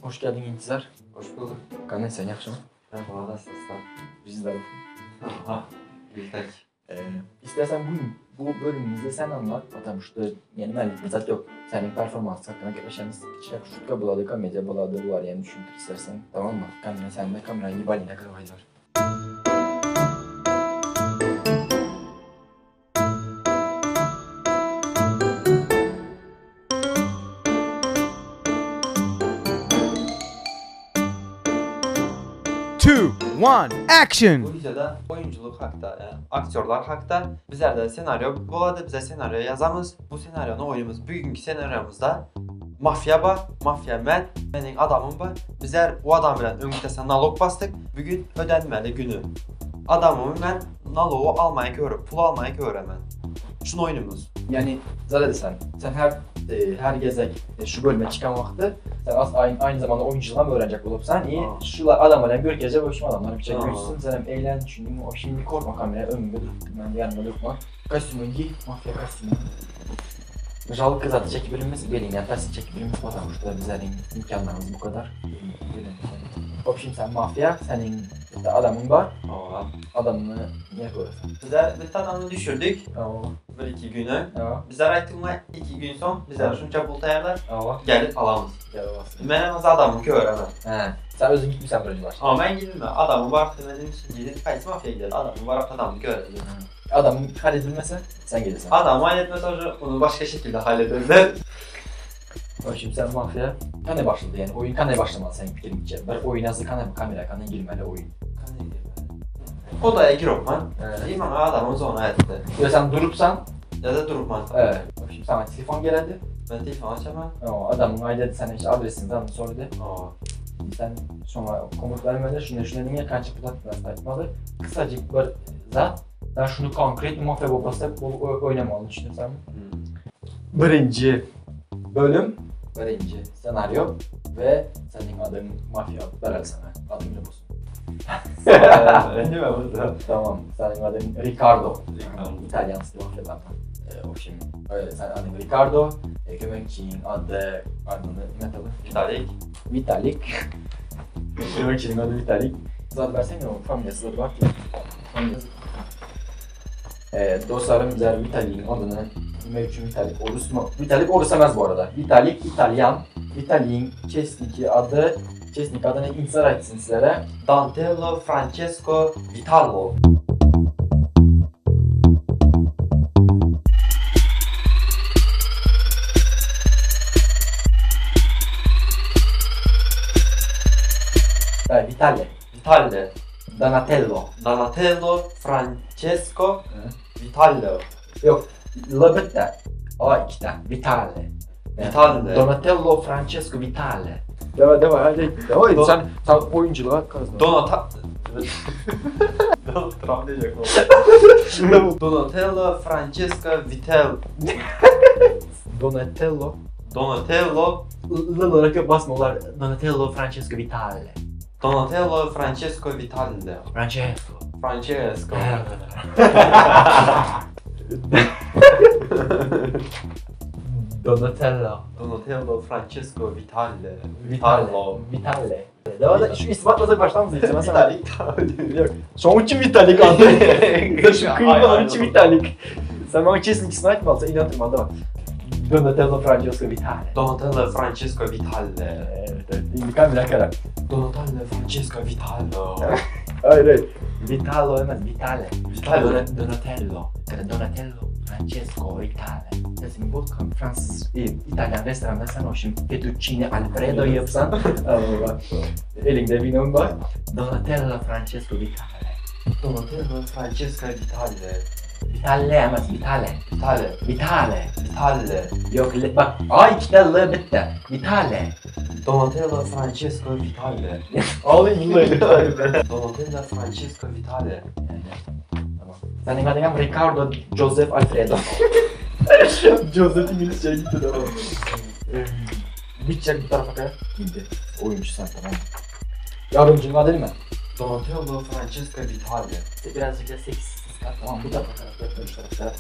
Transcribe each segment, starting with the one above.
Hoş geldin İntizar. Hoş bulduk. Kanka sen yaxşımı? Merhaba, nasılsın? Biz de. Aha, bildik. İstersen bu, bu bölümümüzde sen anlat. Zaten şurada yani müellif zat yok. Senin performans hakkında gepleşemiz. Kiçirak şutka buladı, komediya buladı, bular yani düşündür istersen. Tamam mı? Kamera sende, kamera yibaline kadar var. Two, one, action! Bu videoda oyunculuk hakta, yani aktörlar hakta bizlerde senaryo buladı, bize senaryo yazamız. Bu senaryonu oyunumuz. Bugünkü senaryomuzda mafya var, mafya mən, mənim adamım var. Bizler o adam bilen öngütəsə nalog bastık. Bugün ödenmeli günü. Adamımı mən nalogu almaya görüp, pul almaya göremem. Şunu oyunumuz. Yani zaten sen, sen her her gezek şu bölüme çıkan vakti sen as aynı, aynı zamanda oyunculuğa mı öğrenecek olup sen iyi Aa. şular adam öyle bir gece boşuma adamlar bir şey Aa. görsün sen hem eğlen çünkü o şimdi korkma kameraya önümde dur ben de yanımda durma kostümü giy mafya kostümü Jalka zaten çekebilimiz belin ters çekebilimiz zaten şurada bizlerin imkanlarımız bu kadar. Hop şimdi sen mafya, senin bir de adamın var. Aa. Adamını niye koyuyorsun? Bizler bir adamını düşürdük Aa. bir iki günü. Aa. Bizler aytılma iki gün son bizler şunca pul tayarlar Aa. gelip alamız. Gel olasın. Mən az adamı göremem. He. Sen özün gitmişsen birinci başta. Ama ben gidilme. Adamı var demedim için gidin. Kayısı mafya gider. Adamı var adamı göreceğim. Adamın halledilmese sen gelirsin. Adamı halletmez hoca onu başka şekilde hallederler. Bak şimdi sen mafya kanay başladı yani oyun kanay başlamalı senin fikrince. Bir oyun yazı kanay kamera kanay girmeli oyun. Odaya gir Osman. Evet. İyi bana adamın zona etti. Ya sen durupsan Ya da durman. evet. Bak şimdi sana telefon geldi. Ben telefon açamam. O adamın aile sen işte adresini tam sordu. Aa. Sen sonra komut vermedi. Şunu şunu dedin ya kança pul atmaz aytmadı. Kısacık bir zat. Ben şunu konkret mafya babası oynamalı düşünürsem. Birinci bölüm, birinci senaryo ve senin adın mafya verelim sana. Adın ne olsun? Değil mi bu da? Tamam, senin adın Ricardo. Ricardo. İtalyan mafyalardan. O şimdi öyle sen adın Ricardo, kömekçinin adı adını ne tabi? Vitalik. Vitalik. Kömekçinin adı Vitalik. Zad versene o familyası adı var ki. Familyası. Dostlarım bizler Vitalik'in adını mevcut Vitalik Orus mu? Vitalik Orus emez bu arada. Vitalik İtalyan. Vitalik'in Chesniki adı Chesnik adını intizar etsin sizlere. Dantello Francesco Vitalo. Vitale. Vitale. Donatello. Donatello Francesco Hı. Vitallo. Yok. L bitti. A iki tane. Vitale. Vitale. Donatello Francesco Vitale. Devam devam hadi. Devam et. Sen sen oyunculuğa kazdın. Donata... Donald Trump diyecek o. Donatello Francesco Vitel. Donatello. Donatello L olarak yok basma olar. Donatello Francesco Vitale. Donatello Francesco Vitale. Francesco. Francesco. Donatello. Donatello Francesco Vitale. Vitale. Vitale. Devam et. Şu ispat baştan mı diyeceğim sana? Vitalik. Yok. Son için Vitalik adı. Şu kıyma Ay, ay, için Vitalik. Sen bana kesin ikisini aytma, sen inandırma değil mi? Donatello Francesco Vitale. Donatello Francesco Vitale. Evet evet. İntikam bile karar. Donatello Francesco Vitalo. Hayır hayır. Vitalo demez, Vitale. Vitale. Donatello. Donatello Francesco Vitale. Sesin bu Fransız, İtalyan restoranda sen o şimdi fettuccine Alfredo yapsan. Allah Allah. Elinde vino var. Donatello Francesco Vitale. Donatello Francesco Vitale. Vitale emez, Vitale. Vitale. Vitale. Vitale. Yok le, bak A iki de L bitti. Vitale. Donatello Francesco Vitale. Ağlayın Donatello Francesco Vitale. Tamam. Senin adın hem Ricardo Joseph Alfredo. Joseph İngilizceye gitti tamam. Bitecek bu tarafa kadar gitti. Oyuncu sen tamam. Yardımcının adı değil mi? Donatello Francesco Vitale. Birazcık da seksiz kat tamam bu tarafa kadar. Şu tarafa kadar.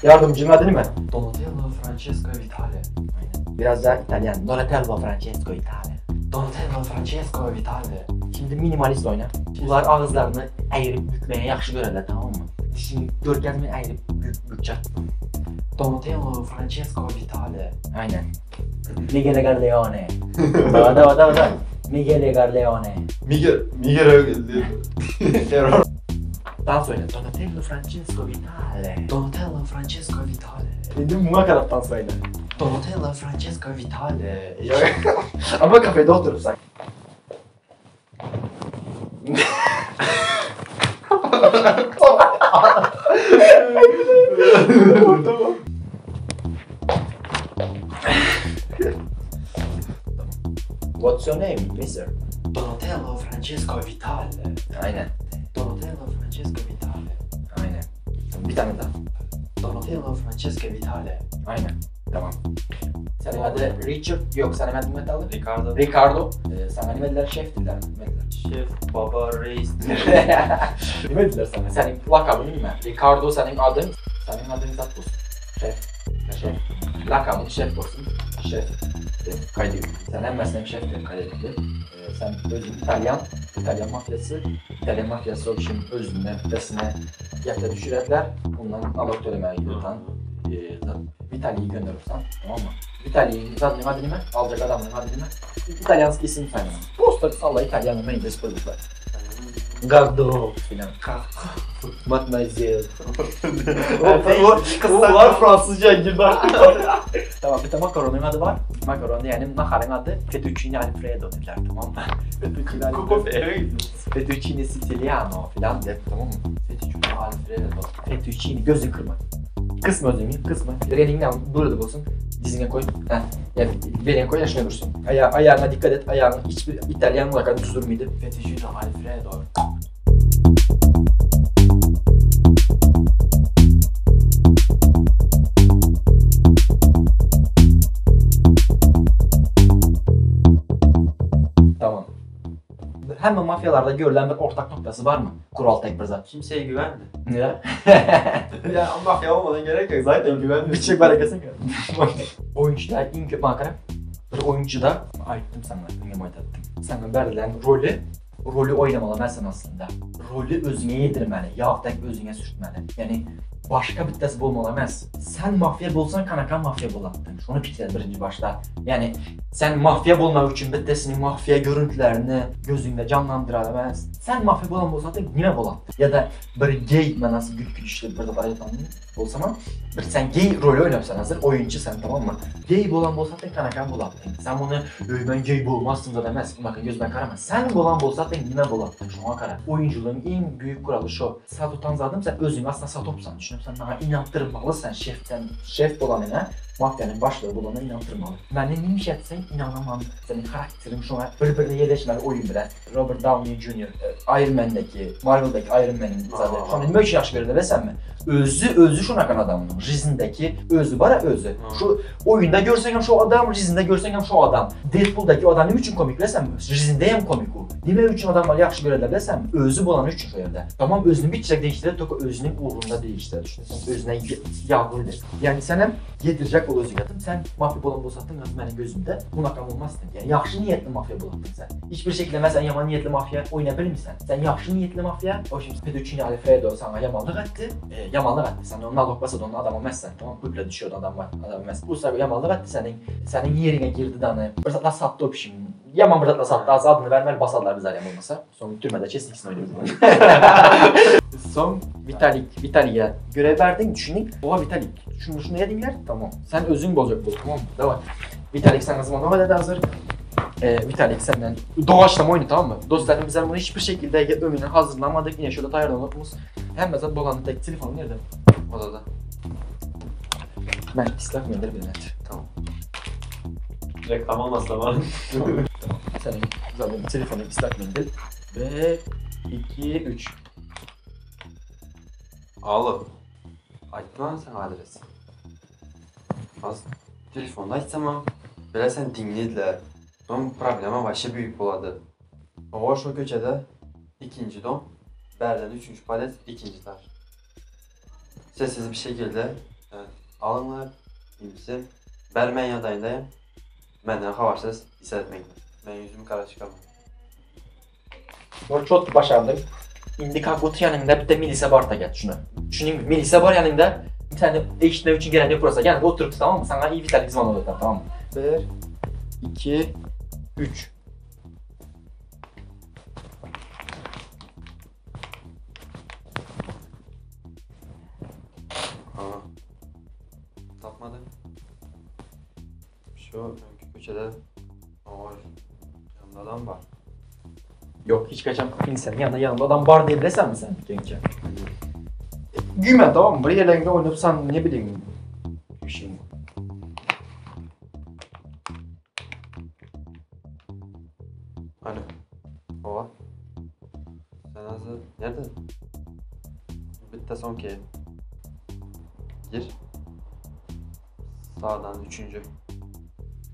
Yardımcının adı değil mi? Donatello Francesco Vitale. Aynen. Biraz daha İtalyan. Donatello Francesco Vitale. Donatello Francesco Vitale. Şimdi minimalist oyna. Ular agyzlaryny äýrip bükmegi ýagşy görerler, tamammy? Dişiňi görkezme äýrip bük bükjek. Donatello Francesco Vitale. Aynen. Miguel Garleone. Dava dava dava dava. Miguel Garleone. Miguel Miguel Error. Dans oyna. Donatello Francesco Vitale. Donatello Francesco Vitale. Indi muňa garap dans oyna. Donatello Francesco Vitale. Ama kafede oturupsan. What's your name, mister? Donatello Francesco Vitale. Aynen. Donatello Francesco Vitale. Aynen. Bir tane daha. Donatello Francesco Vitale. Aynen. Tamam. Senin adı Richard yok senin adın ne adı? Ricardo. Ricardo. Sana ne dediler? Şef dediler. Ne dediler? Şef, baba, reis. Ne dediler sana? Senin lakabın ne? Ricardo senin adın. Senin adın zat olsun. Şef. Şef. Lakabın şef olsun. Şef. Kaydedildi. Sen hemmesine şef de kaydedildi. Sen özün İtalyan, İtalyan mafyası, İtalyan mafyası o kişinin özüne, bitesine gətirə düşürədilər. Bundan nalog töləməyə gidirsən. Vitali'yi gönderirsen, tamam mı? Vitali'nin zadını adı nime? Alacak adamın adı nime? İtalyanski isim sayma. Posta salla İtalyan nime İngiliz koymuşlar. Gardo filan. Mademoiselle. Ular Fransızca girdi. Tamam bir de makaronun adı var. Makaron yani makarın adı Fettuccine Alfredo dediler tamam mı? Fettuccine Alfredo. eve gidiyor. Fettuccine Siciliano filan de tamam mı? Fettuccine Alfredo. Fettuccine gözün kırma. Kısma özünü kısma. Elinden burada bulsun. Dizine koy. Heh. Yani beline koy yaşına dursun. Ayağına dikkat et. Ayağını hiçbir İtalyan mutlaka düz durmaydı. Fettuccine Alfredo. Tamam. Hemen mafyalarda görülen bir ortak noktası var mı? Kural tek bir zat. Kimseye güvenme. Ne? Ya mafya olmadan gerek yok zaten güvenmiyorum. Bir şey berekesi Oyuncular iň köp makara bir oyuncuda aýtdym sana, öňem aýdatdym. Sana berlen rolü rolü oynamalı sen aslında. Rolü özüňe ýedirmeli, ýag tek özüňe sürtmeli. Yani başka bittesi bolmaly emas. Sen mafya bolsan kanakan mafya bolatdın. Şunu pikir birinci başta. Yani sen mafya bolmak üçin bittesinin mafya görüntülerini gözüňde canlandıramaz. Sen mafya bolan bolsadyň nime bolatdın? Ya da bir gay manası gülkünçlü bir de bolsam bir sen gay rolü oynapsan hazır oyuncu sen tamam mı? Gay bolan bolsadyň kanakan bolatdın. Sen bunu "Öy, ben gay bolmazsın da demez. Bakın gözüme karama. Sen bolan bolsadyň nime bolatdın? Şoňa kara. Oyunculuğun en büyük kuralı şu. Sat utan sen özüňi aslında satopsan. Düşünüp sen bana inandırmalısan şef. Sen şef bolanına mafyanın başlığı bolana inandırmalı. Məni nimiş etsen inanamam. Senin karakterin şuna bir-birine yerleşmeli oyun bilen. Robert Downey Jr. Iron Man'deki, Marvel'daki Iron Man'in zaten. Şunu nime üçün yaxşı verir bilirsən mi? Özü şuna kan adamın. Jizindeki özü var ya özü. Şu oyunda görsen hem şu adam, Jizinde görsen hem şu adam. Deadpool'daki adam ne üçün komik bilirsən mi? Jizinde hem komik o. Nime üçün adamlar yaxşı görürlər bilirsən mi? Özü bolanı üçün şu yerdə. Tamam özünü bir çiçek değiştirir, toka özünün uğrunda değiştirir. Düşünürsən, özüne yağlıdır. Yani sen hem yedirecek ol özü yatım. Sen mafya bolan bolsattın mənim gözümdə bunaqam olmazdın. Yani yaxşı niyetli mafya bolatdın sen. Hiçbir şekilde mesela yaman niyetli mafya oynaya bilmirsən. Sen yaxşı niyetli mafya, o şimdi Fettuccine Alfredo sana yamanlık etdi. Yamanlık etdi. Sen onun nalog basad onun adam olmazsan. Tamam pulla düşüyordu adam var. Adam olmaz. Bu sefer yamanlık etdi senin. Senin yerine girdi danı. Bir zatla sattı o pişim. Yaman bir zatla sattı. Az adını vermeli basarlar bizler yaman olmasa. Son türmede kesin oynuyoruz. Son Vitalik'e görev verdin düşünün. Oha Vitalik. Şunu yedinler. Tamam. Sen özün bozacak bu. Tamam mı? Devam. Vitalik sen zaman o da hazır. Vitalik senden doğaçlama oyunu tamam mı? Dostlarım bizler bunu hiçbir şekilde ömrüne hazırlamadık. Yine şöyle tayarlanmış. Hem mesela bolanın tek telefonu nerede? Odada. Ben ıslak mendil bilet. Tamam. Reklam olmasa var. Tamam. Senin zaten telefonun ıslak mendil. Ve 2, 3. Alo. Aýtma sen adres. Az telefonda aýtsam Belə sen dinlediler. Son problema вообще büyük boladı. O şu köçede ikinci dom, berden üçüncü palet, ikinci tar. Sessiz bir şekilde evet, alınlar, imsi. Bermen yadayındayım. Benden habersiz hissetmeyin. Men ýüzümi gara çykarman. Bir çotky başardyň. Indi kak bu ýanyňda bitte milisa bar tagat şuna. Düşündiňmi? Milisa bar ýanyňda. Seni eşitmek üçin gelen ýok prosta. Ýanyňda oturypdy tamammy? Saňa i Witalik zvonok etdi tamammy? 1 2 3 Aha. Tapmadım. Şu öňki köçede oý ýanynda adam bar. Ýok, hiç haçan milisanyň ýanynda ýanynda adam bar diýip bilesenmi sen gençe? Güýme tamam, bir ýerlerinde oýnap sen ne bileyim. Işin. Alo. Owa. Sen hazır nerede? Bitti soňky. Gir. Sağdan üçüncü.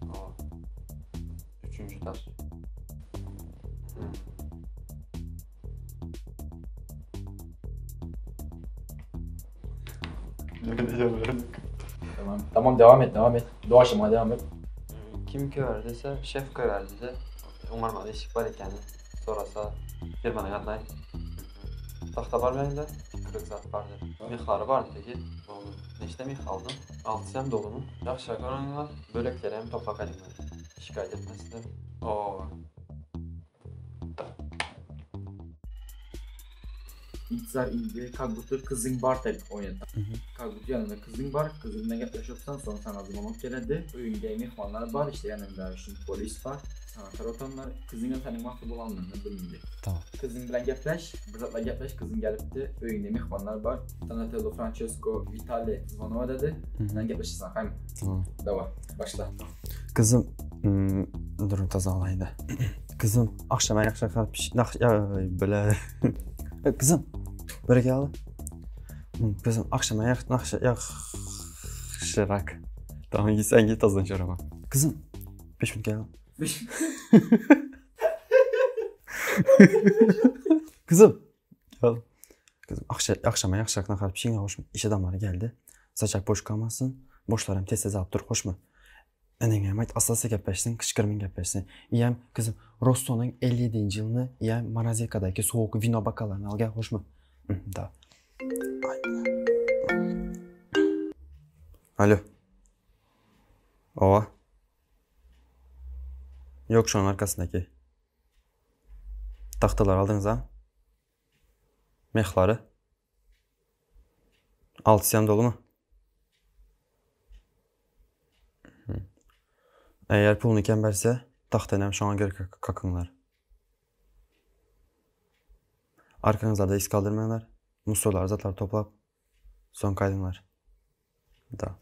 Owa. Üçüncü taş. Hmm. Tamam. Tamam devam et, devam et. Doğaçlama devam et. Kim köwerdise, şef köwerdise, oňarmaly işik bar ekeni. Sorasa, firmanyň adyny aýt. Tagta bar mende, kyrk zat bardyr. Myhlary barmy peki? Boldy. Neçde myh aldyň? Altysy hem dolumy? Ýagşyrak öwreniňler, bölekleri hem toplap gaýdyňlar. Şikaýat etmesinler. Oba. Intizar indi kak butu kyzyň bar taýyp oýnat. Kak butu ýanynda kyzyň bar, kyzyň bilen gepleşipsen, soň saňa zvonok geledi. Öýüňde myhmanlar bar, işte ýanyňda şun polis bar. Saňa sorotanlar, kyzyňam seniň mafýa bolanyny bilmedi. Tamam. Kyzyň bilen gepleş, bir zatlar gepleş, kyzyň gelipdi. Öýüňde myhmanlar bar. Donatello, Francesco, Vitali zvonok ededi. Sen gepleşirsen, haýmy? Tamam. Dawa, başla. Gyzym, hmm, durun taza alaýyn-da. Gyzym, agşama ýagşy galyp piş, nah, bile. Gyzym, berekella. Gyzym, agşama ýag, nahşa, ýagşyrak. Tamam, sen git tazdan çorama. Gyzym, 5 minut gel. Gyzym, gel. Gyzym, agşama ýagşyrak nahar pişiň, hoşmy? Iş adamlary geldi. Saçak boş kalmasyn. Boşlaram tez-tez alyp dur, hoşmy? Eneňem aýt, assa-assa gepleşsin, gyşgyrman gepleşsin. Iýem, gyzym, Rossonyň 57-nji ýylyny, iýem morazilkadaky sowuk wino bokallaryny al gel, hoşmy? Da. Alo. Owa. Ýok, şonuň arkasyndaky. Tagtalary aldyňyz-a? Mehlary? Altysy hem dolumy? Eger puluny kem berse, tagtany hem şoňa gerek kakyňlar. Arkaňyzlarda iz galdyrmaňlar. Musorlary zatlary toplap, soň gaýdyňlar. Da.